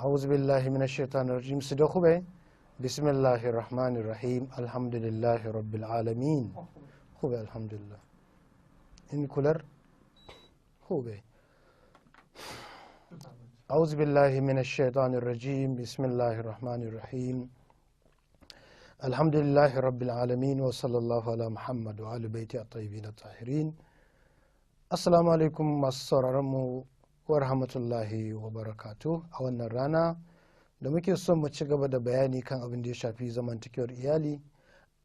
أعوذ بالله من الشيطان الرجيم. سدخبه بسم الله الرحمن الرحيم. الحمد لله رب العالمين. خوبه الحمد لله. این کولر خوبه. أعوذ بالله من الشيطان الرجيم. بسم الله الرحمن الرحيم. الحمد لله رب العالمين وصلى الله على محمد وآل بيته الطيبين الطاهرين. Assalamu alaikum masu sauraron mu wa rahmatullahi wa barakatu. A wannan rana da muke son mu ci gaba da bayani kan abin da ya shafi zamantakewar iyali,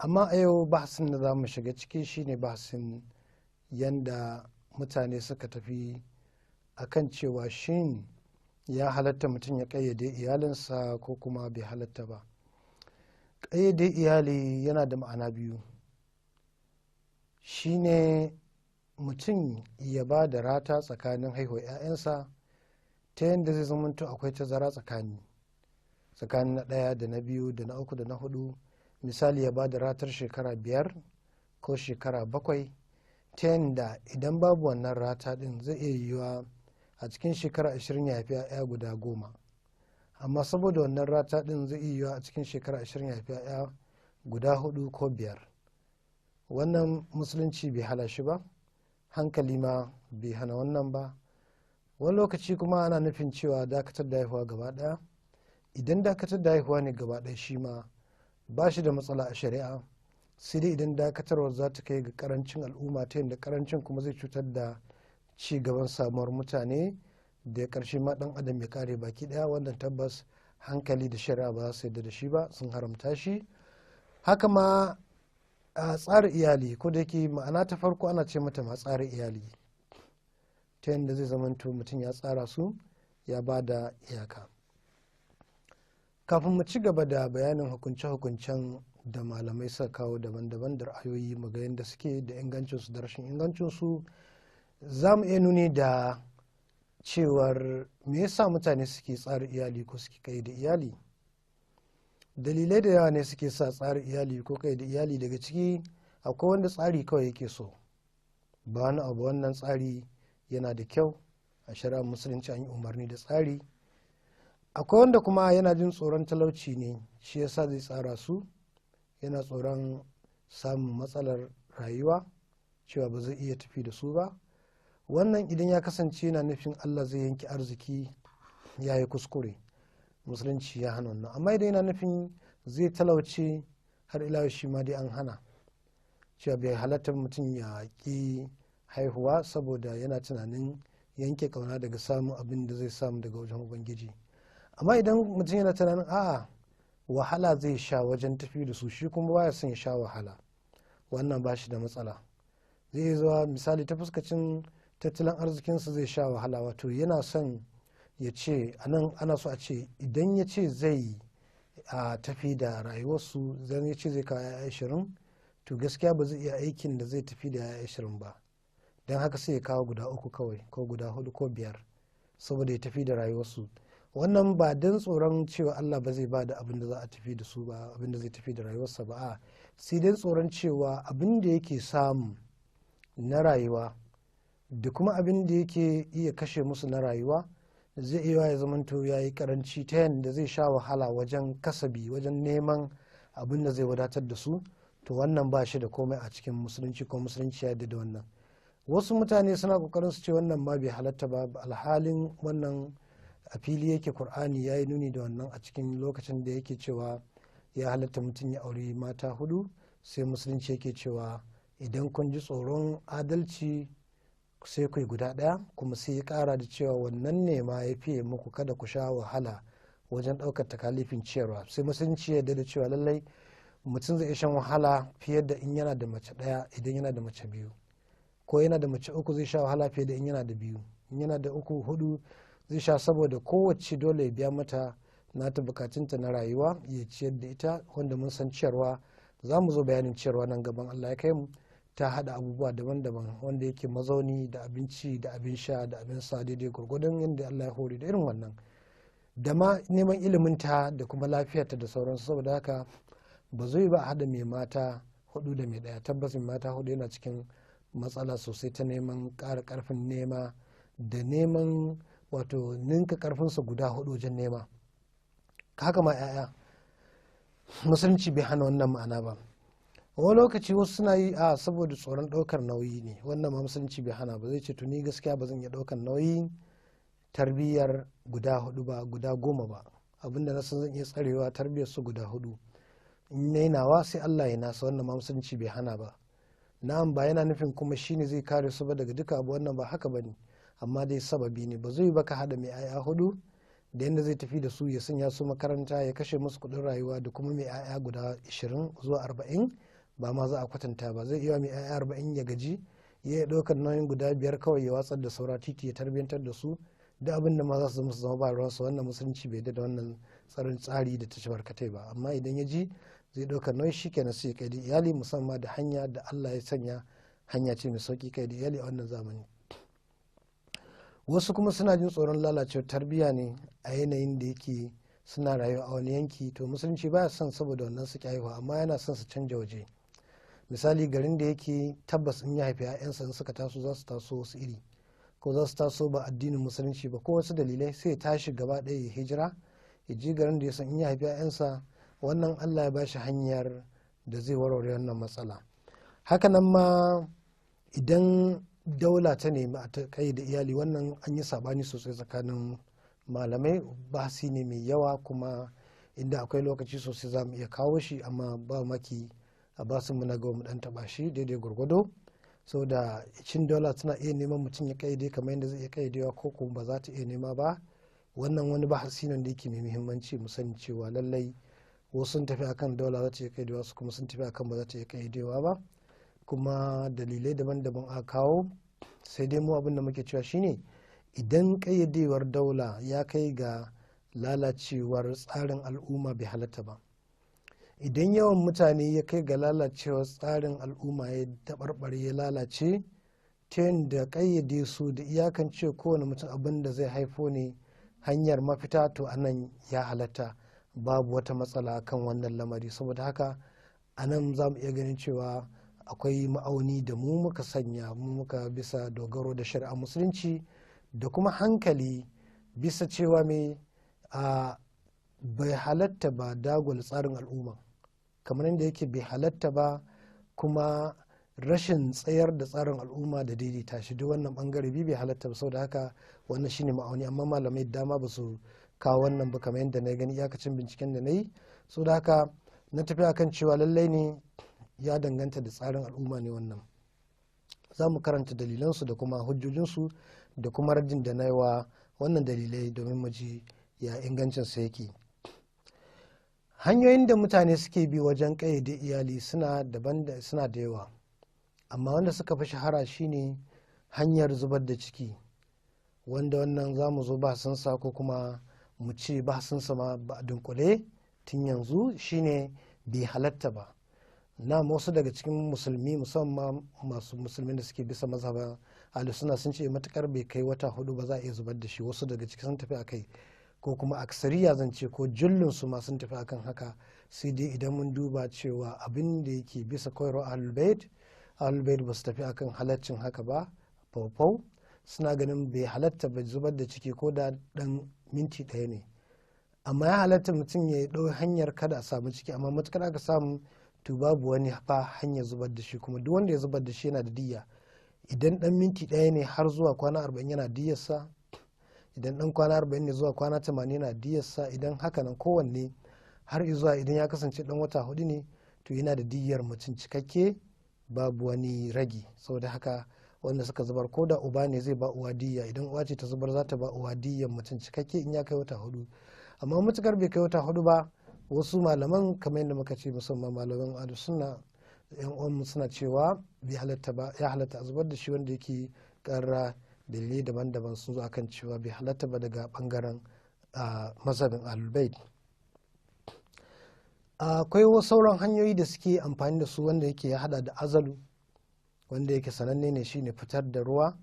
amma a yau bahasin da za mu shiga ciki shine bahasin yanda mutane suka tafi akan cewa shin ya halatta mutum ya ƙayyade iyalinsa ko kuma bai halatta ba. Ƙayyade iyali yana da ma'ana biyu, shine mutum ya ba da rata tsakanin haihuwar 'ya'yansa ta yadda zai zamanto akwai tazara tsakanin na ɗaya da na biyu da na uku da na hudu. Misali, ya ba da ratar shekara 5 ko shekara 7, ta yadda idan babu wannan rata din zai iya yiwuwa a cikin shekara 20 ya haifi 'ya'ya guda 10, amma saboda wannan rata din zai iya yiwuwa a cikin shekara 20 ya haifi 'ya'ya guda 4 ko 5. Wannan musulunci bai hala shi ba, hankali ma bai hana wannan ba. Wani lokaci kuma ana nufin cewa dakatar da haihuwa gaba daya. Idan dakatar da haihuwa ne gaba daya, shi ma ba shi da matsala a shari'a, sai dai idan dakatarwar za ta kai ga karancin al'umma, ta yadda karancin kuma zai cutar da ci gaban samuwar mutane, da karshe ma dan adam ya kare baki daya. Wannan tabbas hankali da shari'a ba za su yarda da shi ba, sun haramta shi. Haka ma a tsara iyali, ko da yake ma'ana ta farko ana ce mata ma tsara iyali, ta yadda zai zamanto mutum ya tsara su, ya ba da iyaka. Kafin mu ci gaba da bayanin hukunce-hukuncen da malamai suka kawo daban-daban da ra'ayoyi, mu ga yadda suke da ingancinsu da rashin ingancinsu, za mu iya nuni da cewar me yasa mutane suke tsara iyali ko suke kai da iyali. Dalilai da yawa ne suke sa tsara iyali ko kai da iyali. Daga ciki akwai wanda tsari kawai yake so, ba wani abu. Wannan tsari yana da kyau a shari'ar musulunci, an yi umarni da tsari. Akwai wanda kuma yana jin tsoron talauci ne, shi yasa zai tsara su. Yana tsoron samun matsalar rayuwa, cewa ba zai iya tafi da su ba. Wannan idan ya kasance yana nufin Allah zai yanke arziki, ya yi kuskure, musulunci ya hana wannan. Amma idan yana nufin zai talauce, har ila shi ma dai an hana, cewa bai halatta mutum ya ƙi haihuwa saboda yana tunanin yanke kauna daga samun abin da zai samu daga wajen ubangiji. Amma idan mutum yana tunanin a'a, wahala zai sha wajen tafi da su, shi kuma baya son ya sha wahala, wannan ba shi da matsala. Zai iya zuwa misali ta fuskacin tattalin arzikinsa zai sha wahala, wato yana son ya ce anan ana so a ce idan ya ce zai tafi da rayuwarsu, zan ya ce zai kawo 'ya'ya 20, to gaskiya ba zai iya aikin da zai tafi da 'ya'ya 20 ba. Don haka sai ya kawo guda 3 kawai, ko guda 4 ko 5, saboda ya tafi da rayuwarsu. Wannan ba don tsoron cewa Allah ba zai ba da abin da za a tafi da su ba, abin da zai tafi da rayuwarsa ba, a sai dai tsoron cewa abin da yake samu na rayuwa da kuma abin da yake iya kashe musu na rayuwa zai iya ya zamanto ya yi karanci, ta yadda zai sha wahala wajen kasabi, wajen neman abin da zai wadatar da su. To wannan ba shi da komai a cikin musulunci, ko musulunci ya yarda da wannan. Wasu mutane suna kokarin su ce wannan ma bai halatta ba, alhalin wannan a fili yake. Kur'ani ya yi nuni da wannan a cikin lokacin da yake cewa ya halatta mutum ya auri mata 4. Sai musulunci yake cewa idan kun ji tsoron adalci sai ku yi guda 1, kuma sai ya kara da cewa wannan ne ma ya fiye muku, kada ku sha wahala wajen ɗaukar takalifin ciyarwa. Sai musulunci ya yarda da cewa lallai mutum zai iya shan wahala fiye da in yana da mace 1, idan yana da mace 2, ko yana da mace 3 zai sha wahala fiye da in yana da 2, in yana da 3, 4 zai sha, saboda kowace dole ya biya mata nata bukatunta na rayuwa, ya ciyar da ita. Wanda mun san ciyarwa, za mu zo bayanin ciyarwa nan gaban Allah ya kai mu, ta hada abubuwa daban-daban wanda yake mazauni da abinci da abin sha da abin sa daidai gwargwadon yadda Allah ya hore da irin wannan, da ma neman ilimin ta da kuma lafiyarta da sauransu. Saboda haka ba zai ba a hada mai mata 4 da mai 1. Tabbas mai mata 4 yana cikin matsala sosai ta neman ƙara ƙarfin nema da neman wato ninka ƙarfinsa guda 4 wajen nema. Haka ma 'ya'ya, musulunci bai hana wannan ma'ana ba. Wani lokaci wasu suna yi a saboda tsoron ɗaukar nauyi ne, wannan ma musulunci bai hana ba. Zai ce to ni gaskiya ba zan iya ɗaukar nauyi tarbiyyar guda 4 ba, guda 10 ba, abinda na san zan iya tsarewa tarbiyyar su guda 4, in nayi nawa sai Allah ya nasa. Wannan ma musulunci bai hana ba. Na'am, ba yana nufin kuma shine zai kare su ba daga duka abu, wannan ba haka bane, amma dai sababi ne. Ba zai ba ka hada mai 'ya'ya 4 da yanda zai tafi da su ya sanya su makaranta ya kashe musu kuɗin rayuwa da kuma mai 'ya'ya guda 20 zuwa 40, ba ma za a kwatanta ba. Zai iya mai 'ya'ya 40 ya gaji, ya iya ɗaukar nauyin guda 5 kawai ya watsar da saura titi ya tarbiyyantar da su, duk abin da ma za su zama su zama ba ruwansu. Wannan musulunci bai da wannan tsarin tsari da ta ci barkatai ba. Amma idan ya ji zai ɗaukar nauyi shi kenan sai ya kai da iyali, musamman da hanya da Allah ya sanya hanya ce mai sauki kai da iyali a wannan zamani. Wasu kuma suna jin tsoron lalacewar tarbiyya ne a yanayin da yake suna rayuwa a wani yanki. To musulunci baya son saboda wannan su ƙi haihuwa, amma yana son su canja waje. Misali garin da yake tabbas in ya haifi 'ya'yansa in suka taso za su taso wasu iri, ko za su taso ba addinin musulunci ba ko wasu dalilai, sai ya tashi gaba ɗaya ya hijira ya je garin da ya san in ya haifi 'ya'yansa wannan Allah ya bashi hanyar da zai warware wannan matsala. Hakanan ma idan daula ta nemi a kai da iyali, wannan an yi sabani sosai tsakanin malamai, bahasi ne mai yawa kuma inda akwai lokaci sosai za mu iya kawo shi, amma ba maki a basu mu na gaba mu dan taba shi daidai gwargwado. Saboda cin daula tana iya neman mutum ya kaide kamar yadda zai iya kaidewa ko kuma ba za ta iya nema ba. Wannan wani bahasi ne da yake mai muhimmanci mu sani cewa lallai wasu sun tafi akan daula za ta iya kaidewa, su kuma sun tafi akan ba za ta iya kaidewa ba, kuma dalilai daban-daban a kawo. Sai dai mu abin da muke cewa shine idan kayyadewar daula ya kai ga lalacewar tsarin al'umma bai halatta ba. Idan yawan mutane ya kai ga lalacewar tsarin al'umma ya taɓarɓare ya lalace, ta yadda kayyade su da iyakance kowane mutum abin da zai haifo ne hanyar mafita, to anan ya halatta, babu wata matsala kan wannan lamari. Saboda haka anan za mu iya ganin cewa akwai ma'auni da mu muka sanya, mu muka bisa dogaro da shari'a musulunci da kuma hankali bisa cewa mai a bai halatta ba dagwal tsarin al'umma kamar yadda yake bai halatta ba kuma rashin tsayar da tsarin al'umma da daidaita shi, duk wannan bangare biyu bai halatta ba. Saboda haka wannan shine ma'auni, amma malamai dama ba su kawo wannan ba kamar yadda na gani iyakacin binciken da na yi. Saboda haka na tafi akan cewa lallai ne ya danganta da tsarin al'umma ne. Wannan za mu karanta dalilansu da kuma hujjojinsu da kuma rajin da na yi wa wannan dalilai domin mu ji ya ingancinsa yake. Hanyoyin da mutane suke bi wajen ƙayyade iyali suna daban da suna da yawa, amma wanda suka fi shahara shine hanyar zubar da ciki, wanda wannan za mu zo bahasinsa ko kuma mu ce bahasinsa ma ba a dunkule tun yanzu shine bai halatta ba. Na wasu daga cikin musulmi musamman masu musulmi da suke bisa mazhaban ahlus sunna sun ce matukar bai kai wata 4 ba za a iya zubar da shi. Wasu daga ciki sun tafi akai, ko kuma aksariya zan ce ko jullun su ma sun tafi akan haka. Sai dai idan mun duba cewa abin da yake bisa koyarwa ahlul bait, ahlul bait ba su tafi akan halaccin haka ba faufau, suna ganin bai halatta ba zubar da ciki ko da dan minti 1 ne. Amma ya halatta mutum ya ɗau hanyar kada a samu ciki, amma matukar aka samu to babu wani fa hanyar zubar da shi, kuma duk wanda ya zubar da shi yana da diyya. Idan dan minti 1 ne har zuwa kwana 40 yana diyyarsa, idan dan kwana 40 ne zuwa kwana 80 yana diyyarsa, idan haka nan kowanne har zuwa idan ya kasance dan wata 4 ne to yana da diyyar mutum cikakke, babu wani ragi. Saboda haka wanda suka zubar ko da uba ne zai ba uwa diyya, idan uwa ce ta zubar za ta ba uwa diyyar mutum cikakke in ya kai wata 4. Amma matukar bai kai wata 4 ba, wasu malaman kamar yadda muka ce musamman malaman ahlus sunna yan uwanmu suna cewa bai halatta ba, ya halatta a zubar da shi, wanda yake karra dalilai daban-daban sun zo akan cewa bai halatta ba daga bangaren mazhabin ahlul bait. Akwai wasu sauran hanyoyi da suke amfani da su wanda yake ya hada da azalu, wanda yake sananne ne, shine fitar da ruwa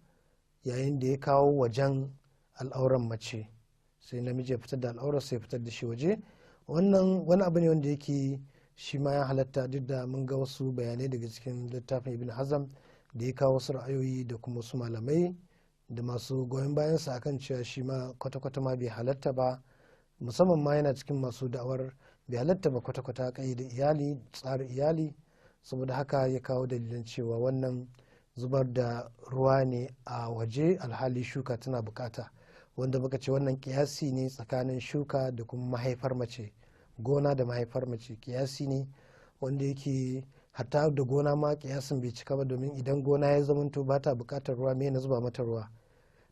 yayin da ya kawo wajen al'auran mace, sai namiji ya fitar da al'aurar sai ya fitar da shi waje. Wannan wani abu ne wanda yake shi ma ya halatta, duk da mun ga wasu bayanai daga cikin littafin Ibn Hazm da ya kawo wasu ra'ayoyi da kuma wasu malamai da masu goyon bayansa akan cewa shi ma kwata-kwata ma bai halatta ba. Musamman ma yana cikin masu da'awar bai halatta ba kwata-kwata da iyali, tsarin iyali. Saboda haka ya kawo dalilan cewa wannan zubar da ruwa ne a waje, alhali shuka tana bukata, wanda muka ce wannan kiyasi ne tsakanin shuka da kuma mahaifar mace, gona da mahaifar mace. Kiyasi ne wanda yake hatta da gona ma kiyasin bai cika ba, domin idan gona ya zamanto ba ta bukatar ruwa, me na zuba mata ruwa?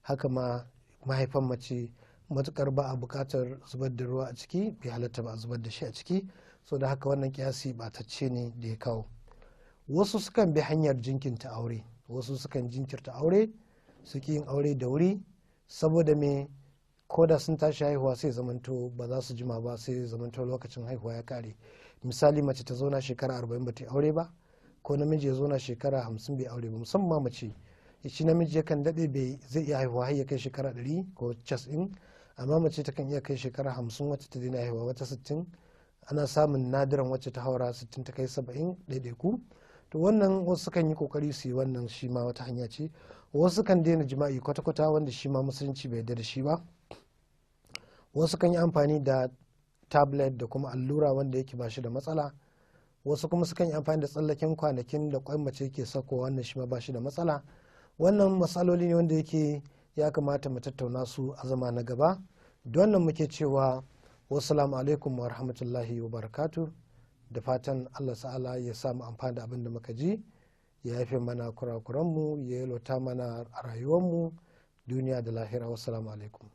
Haka ma mahaifan mace, matukar ba a bukatar zubar da ruwa a ciki, bai halatta ba a zubar da shi a ciki. So da haka wannan kiyasi batacce ne da ya kawo. Wasu sukan bi hanyar jinkinta aure, wasu sukan jinkirta aure, suke yin aure da wuri, saboda me? Ko da sun tashi haihuwa sai zamanto ba za su jima ba, sai zamanto lokacin haihuwa ya kare. Misali, mace ta zauna shekara 40 ba ta aure ba, ko namiji ya zauna shekara 50 bai aure ba. Musamman mace, shi namiji yakan daɗe bai zai iya haihuwa har ya kai shekara 100 ko 90, amma mace ta kan iya kai shekara 50 wacce ta daina haihuwa, wata 60, ana samun nadiran wacce ta haura 60 ta kai 70, ɗaiɗaiku. To wannan wasu kan yi kokari su yi wannan, shi ma wata hanya ce. Wasu kan daina jima'i kwata-kwata, wanda shi ma Musulunci bai yarda da shi ba. Wasu kan yi amfani da tablet da kuma allura, wanda yake ba shi da matsala. Wasu kuma sukan yi amfani da tsallaken kwanakin da kwan mace ke sakowa, wannan shi ma ba shi da matsala. Wannan matsaloli ne wanda yake ya kamata mu tattauna su a zama na gaba. Don wannan muke cewa wassalamu alaikum wa rahmatullahi wa barakatu, da fatan Allah ta'ala ya sa mu amfani da abin da muka ji, ya yafe mana kurakuranmu, ya yalwata mana a rayuwarmu duniya da lahira. Wassalamu alaikum.